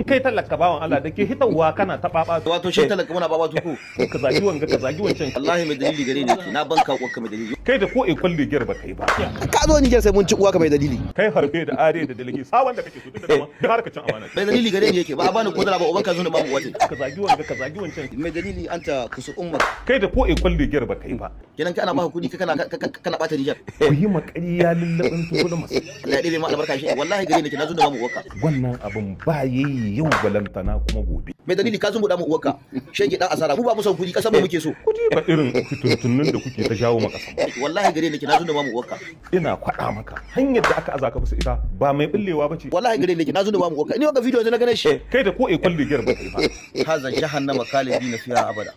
Kai talaka bawan Allah da ke hitawa kana ta baba. Wato shi talaka muna baba tuku. Ka zagi wanga ka zagi wancan. Wallahi mai dalili gare ni na banka uwarka mai dalili. Kai da ko ekol ligiyar ba kai ba. Ka zo Niger sai mun ci uwa ka mai dalili. Kai harbe da are da dalili sawan da kake so duk da dama duk harkacin amana. Mai dalili gare ni yake ba a bani kodala ba ubanka zo ne babu wata. Ka zagi wanga ka zagi wancan. Mai dalili anta kusu umma. Kai da ko ekol ligiyar ba kai ba. Kenan kai ana baka kudi kai kana kana bata Niger. Ku yi makariya lullubin tukuna masu. Allah ya ɗebe ma albarka shi wallahi gare ni ke na zo da mamu uwarka. Wannan abin ba yayi yau balantana kuma gobe. Mai dalili ka zumbuɗa mu uwarka shege dan asara mu ba mu son kudi kasan mu muke so. Kudi ba irin fituntunnun da kuke ta jawo maka kasan. Wallahi gare ni ke na zumbuɗa mu uwarka. Ina kwaɗa maka hanyar da aka azaka musu ita ba mai billewa bace. Wallahi gare ni ke na zumbuɗa mu uwarka ni wanga video na gane shi. Kai da ko ekol ligiyar ba kai ba. Haza jahannama khalidina fiha abada.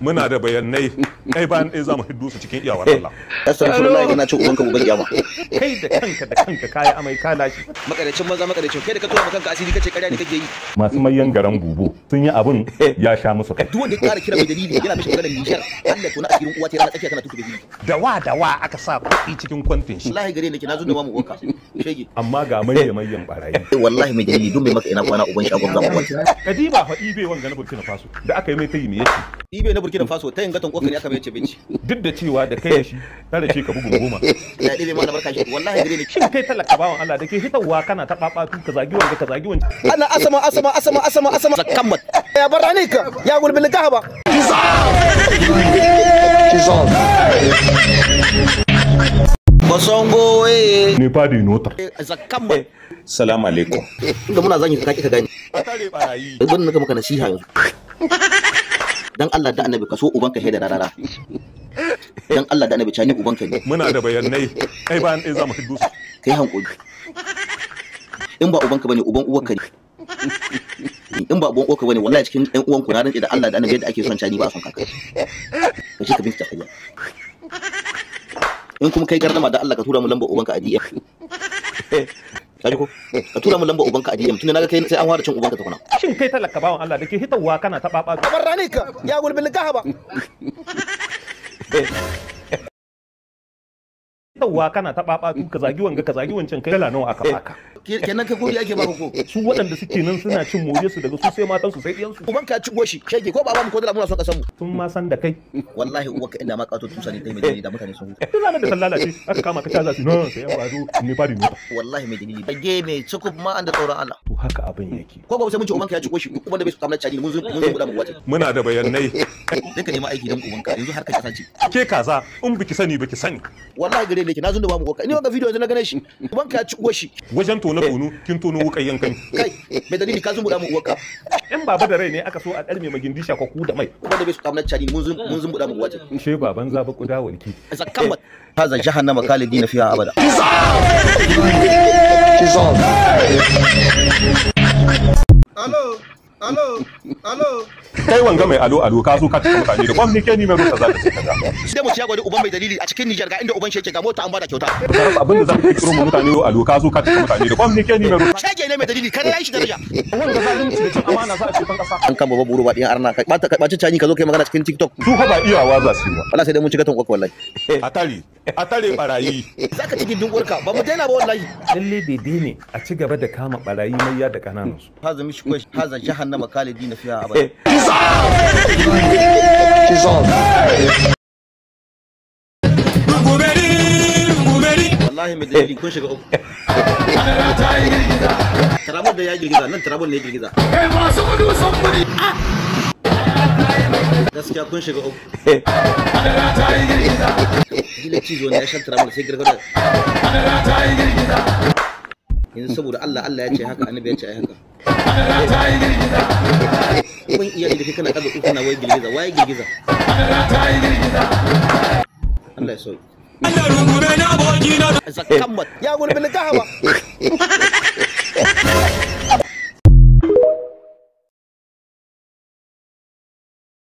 Muna da bayanai ɗaya bayan ɗaya za mu hiddo su cikin iyawar Allah. Astaghfirullah ina cin ubanka gobe kiyama. Kai da kanka da kanka kayi amai ka lashe. Makaracin maza makaracin kai da ka tura kanka asiri kace ƙarya ne kake yi. Masu mayan garan bubu sun yi abun ya sha musu kai. Duk wanda ya ƙara kira mai dalili yana mishi maganar nishar Allah tona asirin uwa ta rana tsakiya tana tuku da dalili. Dawa aka sa kuɗi cikin kwantin shi. Wallahi gare ni ke na zo da mamu uwarka. Shege. Amma ga manyan barayi. Wallahi mai dalili duk mai maka ina kwana uban shagon zama uwarka. Kadiba fa ibe wanga na Burkina Faso da aka yi mai tayi me yake. Ibe na Burkina Faso ta yin gaton kokari aka mai ce binci. Duk da cewa da kai shi tare ce ka bugu goma. Ya ɗebe ma albarka shi wallahi gare ni. Shin kai talaka bawan Allah da ke hitawa kana ta babatu ka zagi wanga ka zagi wancan. Ana asama asama asama asama asama zakammat. Ya baranika ya gulbil kahaba. Basongo eh. Ni fadi nota. Zakammat. Salamu alaikum. Inda muna zagi ka ka gani. Tare barayi. Yanzu naka maka nasiha yanzu. Dan Allah da Annabi ka so ubanka he da rarara. Dan Allah da Annabi cani ubanka ne. Muna da bayanai ai bayan ɗaya za mu hiddo su. Kai hankali. In ba ubanka bane uban uwarka ne. In ba uban uwarka bane wallahi cikin ɗan uwanku na rantse da Allah da Annabi yadda ake son cani ba a son kaka. Ka ce ka bincika kai. In kuma kai gardama da Allah ka tura mu lambar ubanka a DM. Kaji ko? Ka tura mu lambar ubanka a DM tunda naga kai sai an fara cin ubanka tukuna. Shin kai talaka bawan Allah da ke hitawa kana ta baba. Baranika ya gulbil kahaba. Hitawa kana ta baba ka zagi wanga ka zagi wancan kai dala nawa aka baka. Kenan kai godiya ake baka ko? Su waɗanda suke nan suna cin more su daga su sai matan su sai ɗiyan su. Ubanka ya ci goshi shege ko ba ba mu ko dala muna son kasan mu. Sun ma san da kai. Wallahi uwarka inda ma kato tusa ne kai mai dalili da mutane sun huta. Duk ranar da ta lalace aka kama ka caza su no sai yan bazo ne fadi nota. Wallahi mai dalili. Bage mai cukub ma an da tsoron Allah. To haka abin yake. Ko ba sai mun ce ubanka ya ci goshi duk uban da bai so kamar cani mun zo mun zo mu wata. Muna da bayanai. Sai ka nemi aiki dan ubanka yanzu har ka kasance. Ke kaza in biki sani biki sani. Wallahi gare ne ke na zo da ba mu uwarka. Ni wanga video yanzu na gane shi. Ubanka ya ci goshi. Wajen tono tono kin tono wukan yankan. Kai mai dalili ka zumbuɗa mu uwarka. In baba da rai ne aka so a ɗarme magindi shakwaku da mai. Uban da bai so kamar cani mun zo mun zumbuɗa mu uwarka. She baban zaba kuda walki. Zakammat. Haza jahannama khalidina fiha abada. Alo, alo, alo. Kai wanga mai alo alo ka zo ka cika mutane da gwamnati ke ni mai rusa za ta kaza. Sai mu ciya gwani uban mai dalili a cikin Niger ga inda uban shi yake ga mota an bada kyauta. Abin da za ka kiro mu mutane alo ka zo ka cika mutane da gwamnati ke ni mai rusa. Shege ne mai dalili kare yayi shi daraja. Wanga zalunci da cin amana za a ce kan kasa. An kama babu ruwa ɗin arna ka bata ka baci cani ka zo kai magana cikin TikTok. Su fa ba iyawa za su yi ba. Wallahi sai dai mun ci gaton uwarka wallahi. A tare barayi. Zaka ci gindin uwarka ba mu daina ba wallahi. Lalle daidai ne a ci gaba da kama barayi maiya da kananan su. Haza mishi kwash haza jahannama khalidina fiha abada. Wallahi mai dalili kun shiga uku. Tarabon da ya girgiza nan tarabon ne ya girgiza. Gaskiya kun shiga uku. Gila cizo ne ya shan tarabon sai girgiza. Yanzu saboda Allah Allah ya ce haka annabi ya ce ai haka. Kun iyali da kai kana kaza kana wai girgiza wai girgiza. Allah ya sauke. Zakammat ya gulbil kahaba.